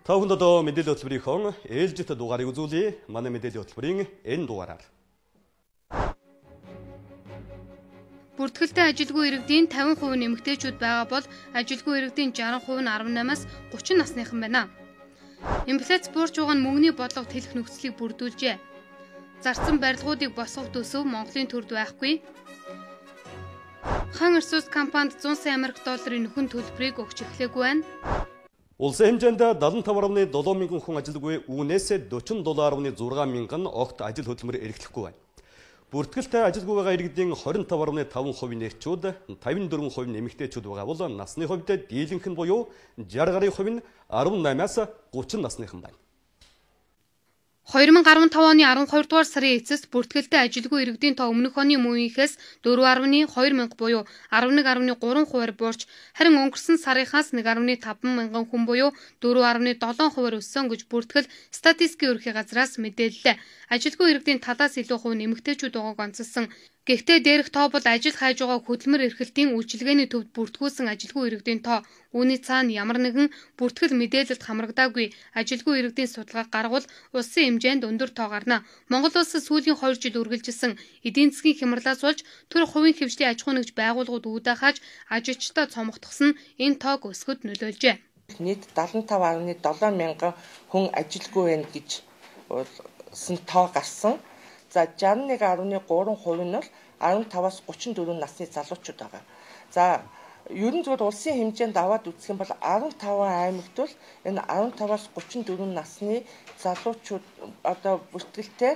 Та бүхэнд одоо мэдээллийн хөтөлбөрийн ээлжит дугаарыг үзүүлье. Манай мэдээллийн хөтөлбөрийн энэ дугаараар Бүртгэлтэй ажилгүй иргэдийн 50% нь эмэгтэйчүүд байгаа бол ажилгүй иргэдийн 60% нь 18-аас 30 насныхан байна. Инфляц буурч байгаа нь мөнгөний бодлого тэлэх нөхцөлийг бүрдүүлжээ. Зарцсан барилгуудыг босгох төсөв Монголын төрд байхгүй. Хан Эрсус компанид 100 сая Америк долларын нөхөн төлбөрийг өгч эхлэегүй байна. Улсын хэмжээнд 75.7 мянган хүн ажилгүй, үүнээс 47.6 мянган огт ажил хөдөлмөр эрхлэхгүй байна. Бүртгэлтэй ажилгүй байгаа иргэдийн 25.5% нь эрчүүд, 54% нь эмэгтэйчүүд байгаа бол насны хувьд дийлэнх нь буюу 60 гарын хувь нь 18-аас 30 насныхан байна. 2015 оны 12 дугаар сарын эцэст бүртгэлтэй ажилгүй иргэдийн тоо өмнөх оны мөн үеийнхээс 4.2 мянга буюу 11.3 хувиар буурч, харин өнгөрсөн сарынхаас 1.5 мянган хүн буюу 4.7 хувиар өссөн гэж бүртгэл статистикийн ерөнхий газраас мэдээллээ. Ажилгүй иргэдийн талаас илүү хувь нь эмэгтэйчүүд байгааг онцолсон. Гэхдээ дээрх тоо бол ажил хайж байгаа хөдөлмөр эрхлэлтийн үйлчилгээний төвд бүртгүүлсэн ажилгүй иргэдийн тоо. Үүний цаана ямар нэгэн бүртгэл мэдээлэлд хамрагдаагүй ажилгүй иргэдийн судалгаа гаргавал улсын хэмжээнд өндөр тоо гарна. Монгол улсад сүүлийн 2 жил үргэлжилсэн эдийн засгийн хямралаас болж төр хувийн хэвшлийн аж ахуй нэгж байгууллагууд үүдээ хааж ажилчдаа цомготгосон нь энэ тоог өсгөхөд нөлөөлжээ. Нийт 75.7 мянган хүн ажилгүй байна гэж улсын тоо гарсан. За 61.3% нь бол 15-аас 34 насны залуучууд байгаа. За ер нь зөвхөн улсын хэмжээнд аваад үзэх юм бол 15 аймагт бол энэ 15-аас 34 насны залуучууд одоо бүртгэлтэй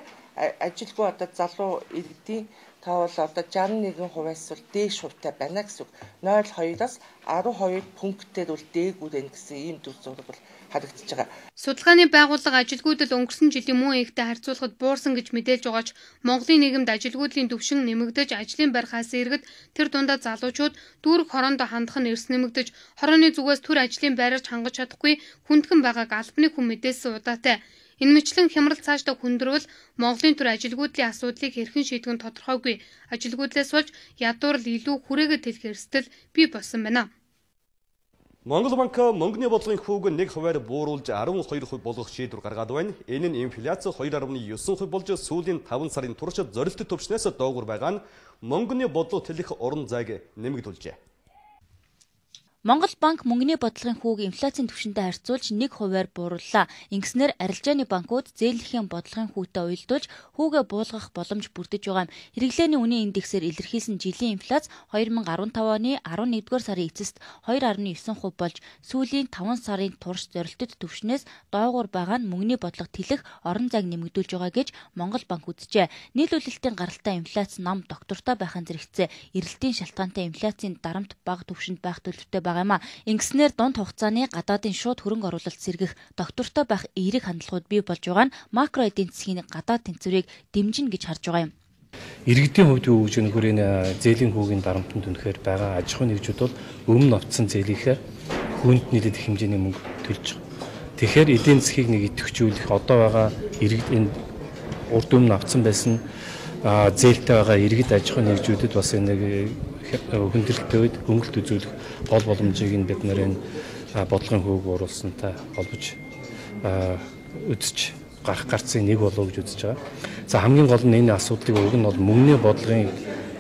ажилгүй одоо залуу иргэдийн тоо бол одоо 61%-аас бол дээш хувьтай байна гэсэн үг. 0.2-аас 12 пунктээр бол дээгүүр байна гэсэн ийм дүр зураг бол харагдаж байгаа. Судалгааны байгууллага ажилгүйдэл өнгөрсөн жилийн мөн ихтэй харьцуулахад буурсан гэж мэдээлж байгаа ч Монголын нийгэмд ажилгүйдлийн түвшин нэмэгдэж, ажлын байр хайсан иргэд тэр дундаа залуучууд дүүрэг хороондоо хандах нь эрс нэмэгдэж, хорооны зүгээс төр ажлын байраар хангаж чадахгүй хүндхэн байгааг албаны хүн мэдээлсэн удаатай. Энэ мэтлэн хямрал цаашдаа хүндрвэл Монголын төр ажилгүйдлийн асуудлыг хэрхэн шийдэх нь тодорхойгүй. Ажилгүйдлээс болж ядуурл илүү хүрээгээ тэлэх эрсдэл бий болсон байна. Монгол банк мөнгөний бодлогын хүүг 1 хувиар бууруулж 12% болгох шийдвэр гаргаад байна. Энэ нь инфляц 2.9% болж сүүлийн 5 сарын турш зорилттой түвшнээс доогуур байгаа нь мөнгөний бодлого тэлэх орон зайг нэмэгдүүлжээ. Монгол банк мөнгөний бодлогын хүүг инфляцийн түвшинтэй харьцуулж 1 хувиар буурууллаа. Ингэснээр арилжааны банкуд зээлхийн бодлогын хүүтэй уялдуулж хүүгээ буулгах боломж бүрдэж байгаа юм. Хэрэглээний үнийн индексээр илэрхийлсэн жилийн инфляц 2015 оны 11-р сарын эцэст 2.9% болж сүүлийн 5 сарын турш зорилттой түвшнээс доогуур байгаа нь мөнгөний бодлого тэлэх орон зайг нэмэгдүүлж байгаа гэж Монгол банк үзжээ. Нийлүүлэлтийн гаралтай инфляц нам доктортой байхын зэрэгцээ эрэлтийн шалтгаантай инфляцийн дарамт бага түвшинд байх төлөвтэй байгаа юм а. Ингэснээр дунд хугацааны гадаадын шууд хөрөнгө оруулалт сэргэх доктортой байх эерэг хандлагууд бий болж байгаа нь макро эдийн засгийн гадаад тэнцвэрийг дэмжинэ гэж харж байгаа юм. Иргэдийн хувьд юу гэж нөхөр энэ зээлийн хүүгийн дарамтанд үнэхээр байгаа аж ахуйн нэгжүүд бол өмнө авцсан зээлийнхээ хүнд нийлээд их хэмжээний мөнгө төлж байгаа. Тэгэхээр эдийн засгийг нэг идэвхжүүлэх одоо байгаа иргэд энэ урд өмнө авцсан байсан зээлтэй байгаа иргэд аж ахуйн нэгжүүдэд бас энэ нэг хүндрэлтэй үед хөнгөлт үзүүлэх гол боломжийг нь бид нар энэ бодлогын хүүг бууруулсантай холбож үзэж гарах гарцын нэг болов гэж үзэж байгаа. За хамгийн гол нь энэ асуудлыг уг нь бол мөнгөний бодлогын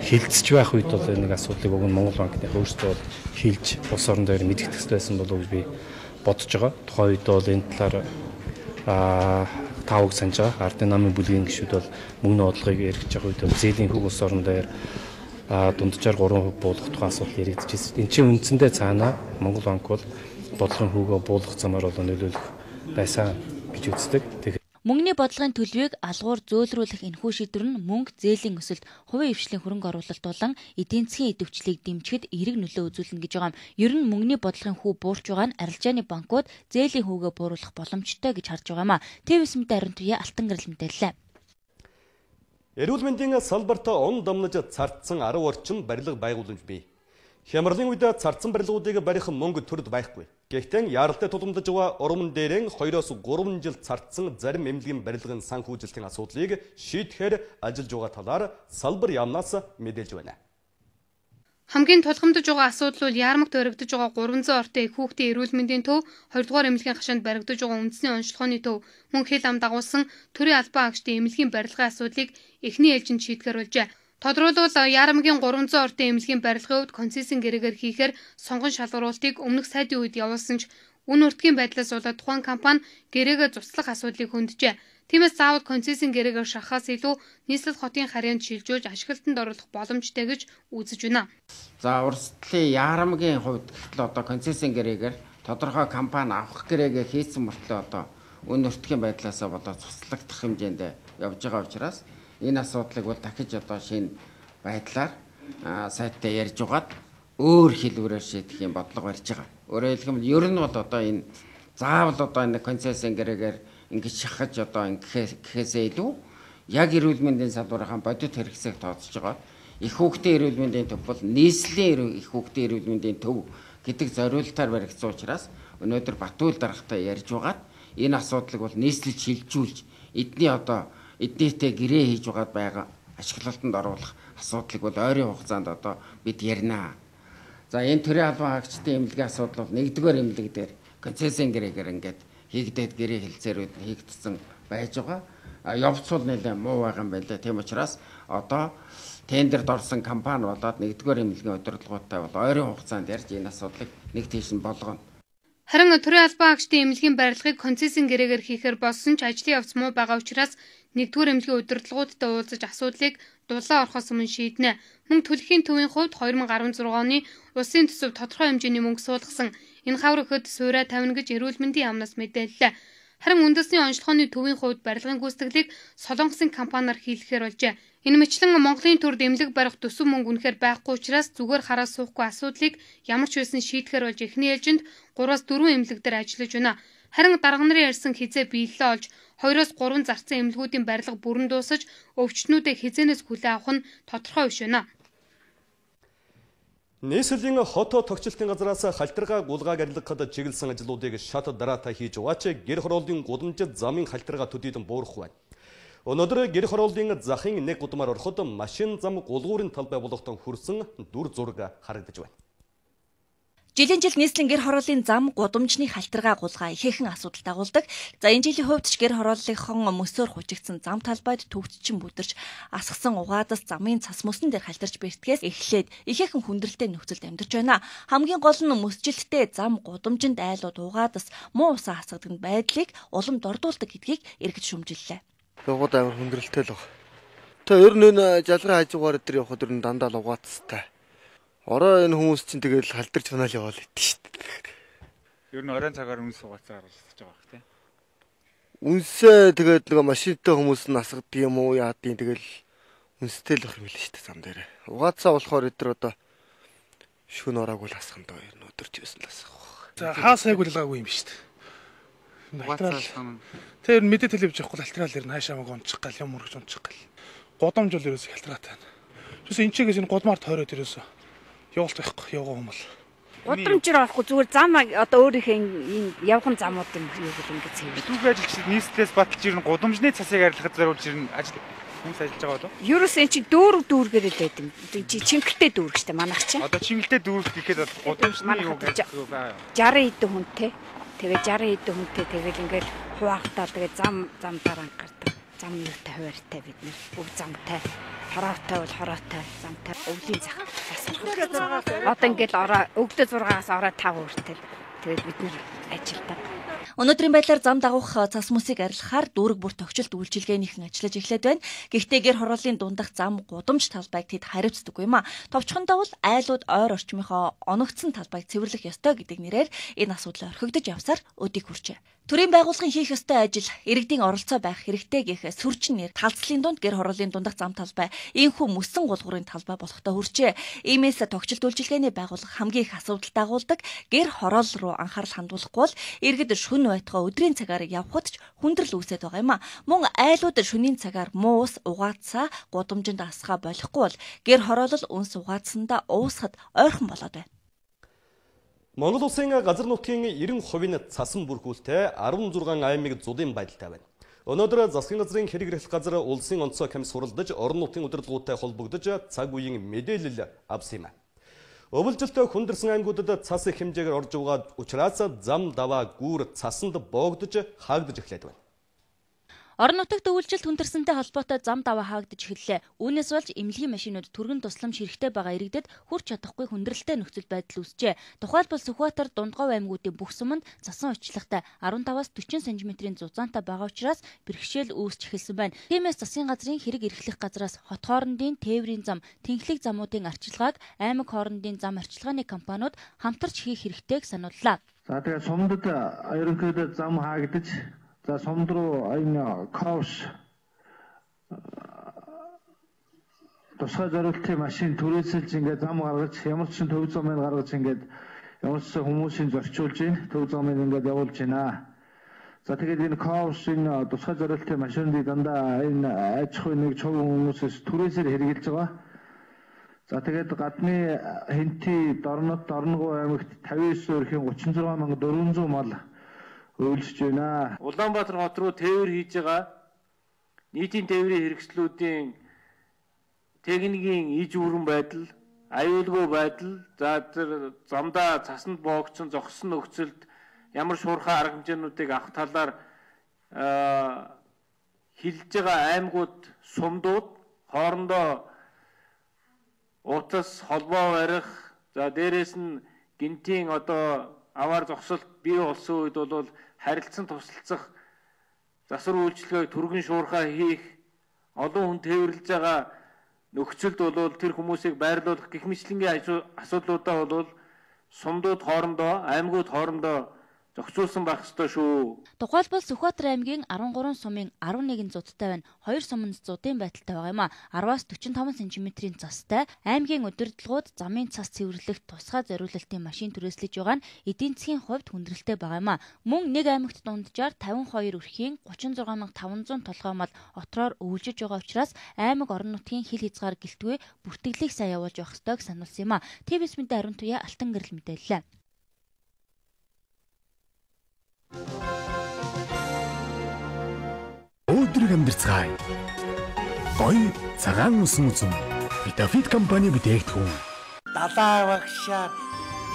хилцэж байх үед бол энэ асуудлыг уг нь Монгол банкны өөрсдөө бол хилж улс орон дээр мэдэгдэх хэрэгтэй байсан болов гэж би бодож байгаа. Тухайн үед бол энэ талаар таавыг санаж байгаа. Ардын намын бүлгийн гишүүд бол мөнгөний бодлогыг яригдж байгаа үед бол зээлийн хүүг улс орон дээр дунджаар 3% буулгах тухай асуудал яригдчихсэн. Энд чинь үндсэндээ цаанаа Монгол банк бол бодлогын хүүгээ буулгах замаар бол нөлөөлөх байсан гэж үздэг. Мөнгөний бодлогын төлөвийг алгуур зөөлрүүлэх энэхүү шийдвэр нь мөнгө зээлийн өсөлт, хувийн хвшлийн хөрөнгө оруулалт болон эдийн засгийн идэвхжлийг дэмжихэд эерэг нөлөө үзүүлнэ гэж байгаа юм. Ер нь мөнгөний бодлогын хүү буурч байгаа нь арилжааны банкуд зээлийн хүүгээ бууруулах боломжтой гэж харж байгаа юм а. ТВС мэдээ Ариун Алтан гэрэл мэдээллээ. Эрүүл мэндийн салбарт он дамнаж цардсан 10 орчим барилга байгууламж бий. Хямралын үед цардсан барилгуудыг барих мөнгө төрд байхгүй. Гэхдээ яаралтай тулгамдаж байгаа урам дээрэн 2-3 жил цардсан зарим эмнэлгийн барилгын санхүүжилтийн асуудлыг шийдэхээр ажиллаж байгаа талаар салбар яамнаас мэдээлж байна. Хамгийн тулгамдж байгаа асуудал бол Яармагт баригдаж байгаа 300 ортой эх хүүхдийн эрүүл мэндийн төв, 2 дугаар эмнэлгийн хашаанд баригдаж байгаа үндэсний онцлогооны төв, мөн хил ам дагуулсан төрийн албан хаагчдын эмнэлгийн барилгын асуудлыг эхний ээлжинд шийдэхээр болжээ. Тодорхойлбол Яармагийн 300 ортой эмнэлгийн барилгын хувьд концессийн гэрээгээр хийхээр сонгон шалгаруултыг өмнөх сайдын үед явуулсан ч үн өртгийн байдлаас болоод тухайн компани гэрээгээ цуцлах асуудлыг хөнджээ. Тиймээс заавал концессийн гэрээгээр шахахаас илүү нийслэл хотын харьяанд шилжүүлж ашиглалтанд оруулах боломжтой гэж үзэж байна. За урсдлын Яармагийн хувьд гэхтэл одоо концессийн гэрээгээр тодорхой компани авах гэрээгээ хийсэн мөртлөө одоо үн өртгийн байдлаасаа болоод цуцлагдах хэмжээнд явж байгаа учраас энэ асуудлыг бол дахиж одоо шинэ байдлаар сайттай ярьж угаад өөр хэлбэрээр шийдэх юм бодлого барьж байгаа. Өөрөөр хэлэх юм бол ер нь бол одоо энэ заавал одоо энэ концессийн гэрээгээр ингэж шахаж одоо ингэхээсээ илүү яг эрүүл мэндийн салбарынхаа бодит хэрэгцээг тооцож байгаа. Их хүүхдийн эрүүл мэндийн төв бол нийслэлийн их хүүхдийн эрүүл мэндийн төв гэдэг зориултаар баригдсан учраас өнөөдөр Батүйл даргатай ярьж угаад энэ асуудлыг бол нийслэл шилжүүлж эдний одоо эднийтэй гэрээ хийж угаад байгаа ашиглалтанд оруулах асуудлыг бол ойрын хугацаанд одоо бид ярина. За энэ төрийн албан хаагчдын эмнэлгийн асуудал бол нэгдүгээр эмнэлэг дээр концессийн гэрээгээр ингээд хийгдээд гэрээ хэлцээрүүд хийгдсэн байж байгаа. Явцуул нэлээд муу байгаа юм байна лээ. Тийм учраас одоо тендерд орсон компани болоод нэгдүгээр эмнэлгийн удирдлагуудтай бол ойрын хугацаанд ярьж энэ асуудлыг нэг тийш нь болгоно. Харин төрийн албан хаагчдын эмнэлгийн барилгыг концессийн гэрээгээр хийхээр болсон ч ажлын явц муу байгаа учраас нэгдүгээр эмнэлгийн удирдлагуудтай уулзаж асуудлыг дулаан орохоос өмнө шийднэ. Мөн төлхийн төвийн хувьд 2016 оны улсын төсөв тодорхой хэмжээний мөнгө суулгасан. Энэ хавар өгөхөд суурай тавина гэж эрүүл мэндийн яамнаас мэдээллээ. Харин үндэсний онцлогооны төвийн хувьд барилгын гүйцэтгэлийг Солонгосын компаниар хийлгэхээр болжээ. Энэ мэтлэн Монголын төрд эмнэлэг барих төсөв мөнгө үнэхээр байхгүй учраас зүгээр хараа суухгүй асуудлыг ямар ч байсан шийдэхээр болж эхний ээлжинд 3-4 эмнэлэг дээр ажиллаж байна. Харин дарга нарын ярьсан хизээ биелэлээ олж 2-3 зарцсан эмнэлгүүдийн барилга бүрэн дуусаж өвчтнүүдээ хизээнээс хүлээн авах нь тодорхой биш байна. Нийслэлийн хот тогтчлтын газраас халтаргаа гулгааг арилгахад чиглэсэн ажлуудыг шат дараатай хийж яваач гэр хорооллын гудамжид замын халтаргаа төдийлөн буурах байна. Өнөөдөр гэр хорооллын захын нэг гудмаар ороход машин зам гулгуурын талбай болгохтон хөрсөн дүр зураг харагдаж байна. Жилийн жил нийслэлийн гэр хорооллын зам гудамжны халтаргаа гулгаа ихээхэн асуудал дагуулдаг. За энэ жилийн хувьд ч гэр хорооллынхон мөсөөр хужигдсан зам талбайд төвччин бүдэрч асгасан угаадас замын цас мөсөн дээр халтарч бэртгэхээс эхлээд ихээхэн хүндрэлтэй нөхцөлд амьдарч байна. Хамгийн гол нь мөсжилттэй зам гудамжинд айлууд угаадас муу усаа хасгадаг байдлыг улам дордуулдаг гэдгийг иргэд шүмжиллээ. Угууд амар хүндрэлтэй л баг. Тэ ер нь энэ жалгын хажуугаар өдр явхад ер нь дандаа л угаацтай. Орой энэ хүмүүс чинь тэгэл халдварч унаал яваал идэв шүү дээ. Ер нь оройн цагаар үнс угаацаа гаргаж байгаа бах тий. Үнсээ тэгээд нөгөө машинтай хүмүүс нь асгадаг юм уу яадیں۔ Тэгэл үнстэй л байх юм л шүү дээ зам дээр. Угаацаа болохоор өдр одоо шүн ороогүй л асгах доо ер нь өдөрч байсан л асгах байх. За хаа сайг үлгаагүй юм шүү дээ. Альтраал. Тэр мэдээ телевиз явахгүй альтраал ер нь хаашаа маг унчих гал юм өргөж унчих гал. Гудамж бол ерөөсөө халтараатай байна. Тэс энэ чигээс энэ гудмаар тойроод ерөөсөө явуулт байхгүй явгаа юм бол. Гудамжаар орохгүй зүгээр зам одоо өөрийнхөө энэ явган замууд юм юу гэл ингэ цэвэр. Түүх ажилчид нийслэлээс баталж ирнэ гудамжны цасыг арилгахад зориулж ирнэ ажил хүмүүс ажиллаж байгаа болов? Ерөөс эн чинь дүүрэг дүүргээр л байд юм. Чингэлтэй дүүрэг штэ манайх чинь. Одоо чингэлтэй дүүрэг гэхэд гудамжны юу гэж байгаа юм? 60 хэдэн хүнтэй. Тэгээ 60 хэдэн хүнтэй тэгэл ингээл хуваахтаа тэгээ зам зам дараа гардаг. Зам юутай хуваартай бид нэр өв замтай. Хороотой бол хороотой, замтай өвлийн зах засах. Одоо ингээл ороо өглөө 6-аас ороо 5 хүртэл тэгээд бид нэр ажилдаг. Өнөөдрийн байдлаар зам дагуух цас мөсийг арилгахаар дүүрэг бүр тохиолдолд үйлчилгээнийхэн ажиллаж эхлээд байна. Гэхдээ гэр хорооллын дундах зам гудамж талбайг тэд хариуцдаггүй юм а. Товчхондоо бол айлууд ойр орчмынхоо оногдсон талбайг цэвэрлэх ёстой гэдэг нэрээр энэ асуудал орхигдож явсаар өдийг хүрчээ. Төрийн байгууллагын хийх ёстой ажил, иргэдийн оролцоо байх хэрэгтэй гэх сүрчин нэр талцлын дунд гэр хорооллын дундах зам талбай энхүү мөсөн гулгуурын талбай болохтой хүрчээ. Иймээс тогтчлт үйлчилгээний байгууллага хамгийн их асуудал дагуулдаг гэр хороол руу анхаарал хандуулахгүй бол иргэд шөнө байтугай өдрийн цагаар явхад ч хүндрэл үүсээд байгаа юм а. Мөн айлууд шөнийн цагаар муу ус угаацсаа гудамжинд асгаа болохгүй бол гэр хороолол үнс угаацсандаа уусахад ойрхон болоод байна. Монгол улсын газар нутгийн 90% нь цасан бүрхүүлтэй 16 аймаг зулын байдалтай байна. Өнөөдөр засгийн газрын хэрэг эрхлэх газар улсын онцгой комисс хуралдаж орон нутгийн удирдлагуудтай холбогдож цаг үеийн мэдээлэл авсан юм. Өвөлжилтөө хүндэрсэн аймагуудад цас их хэмжээгээр орж байгаа учраас зам даваа гүүр цасанд боогдож хаагдаж эхлээд байна. Орон нутагт өвөлжилт хүндэрсэнтэй холбоотой зам даваа хаагдаж эхэллээ. Үүнээс болж эмнэлгийн машинууд түргэн тусламж хэрэгтэй байгаа иргэдэд хүрч чадахгүй хүндрэлтэй нөхцөл байдал үүсжээ. Тухайлбал Сүхбаатар Дундгов аймагуудын бүх суманд цасан очлоготой 15-аас 40 см-ийн зузаантай байгаа учраас бэрхшээл үүсч эхэлсэн байна. Тиймээс засгийн газрын хэрэг эрхлэх газраас хот хоорондын тээврийн зам, тэнхлэг замуудын арчилгааг аймаг хоорондын зам арчилгааны компаниуд хамтарч хийх хэрэгтэйг санууллаа. За тэгээ сумдад ерөнхийдөө зам хаагдаж, за сумд руу энэ ковш тусгай зориултын машин түрээсэлж ингээд зам гаргаж, ямар ч төв замыг гаргаж ингээд ямар ч хүмүүсийн зорчуулж байна. Төв замыг ингээд явуулж байна. За тэгээд энэ ковш энэ тусгай зориултын машиныг дандаа энэ аж ахуйн нэг чув хүмүүсээс түрээсээр хэрэгжилж байгаа. За тэгээд гадны Хэнти Дорнод Дорногов аймагт 59 өрхийн 36400 мал өвлөж байна. Улаанбаатар хот руу тээвэр хийж байгаа нийтийн тээврийн хэрэгслүүдийн техникийн иж бүрэн байдал, аюулгүй байдал, за тэр замдаа цасанд боогдсон зогссон нөхцөлд ямар шуурхай арга хэмжээнүүдийг авах талаар хилж байгаа аймагуд, сумдууд хоорондоо утас холбоо барих, за дээрээс нь гинтийн одоо аваар зогсолт бий болсон үед бол харилцан тусалцах, засвар үйлчилгээг түргэн шуурхай хийх, олон хүн тээвэрлж байгаа нөхцөлд бол тэр хүмүүсийг байрлуулах гэх мэтлэнгийн асуудлуудаа бол сумдууд хоорондоо, аймагуд хоорондоо зохицуулсан байх ёстой шүү. Тухайлбал Сүхбаатар аймгийн 13 сумын 11 зудтай байна. 2 суманд зудын байдалтай байгаа юм а. 10-аас 45 см-ийн цастай аймгийн удирдлагууд замын цас цэвэрлэх тусгай зориулалтын машин түрээслэж байгаа нь эдийн засгийн хувьд хүндрэлтэй байгаа юм а. Мөн нэг аймагт дунджаар 52 өрхийн 36500 толгой мал отроор өвлжиж байгаа учраас аймаг орон нутгийн хил хязгаар гэлтгүй бүртгэлийг сайн явуулж явах ёстойг сануулсан юм а. ТВС мэдээ Ариун Туяа Алтан гэрэл мэдээллээ. Өдрийг амьдарцгаая. Гоё цагаан үсэн үзэн. Витафит компани бүтээгдэхүүн. Далаа багшаар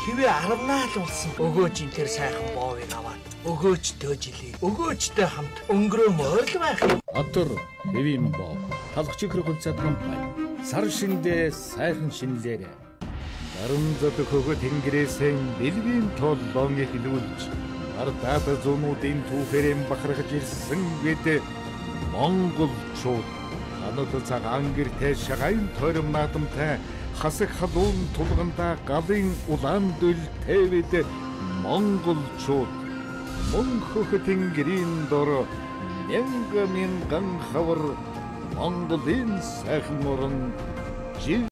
хэвээ 10-наа л болсон. Өгөөж энэ тэр сайхан боовыг аваад өгөөж төөжилээ. Өгөөжтэй хамт өнгөрөөмөр л байх юм. Отор хэвийн боо. Талх чихэр хувьцаат компани. Сар шиндээ сайхан шинэлээрээ. Дарамзад хөгөө тэнгэрээсэн бэлгийн толлон эхлүүлж Ардаад зүүнүүдийн түүхээрэн бахархаж ирсэн бид монголчууд ханад цагаан гэртэй шагайн тойром наадамтай хасаг халуун тулгандаа галын улаан дөлтэй бид монголчууд мөн хөх тэнгэрийн дор мянган мянган хавар Монголын сайхан орон жил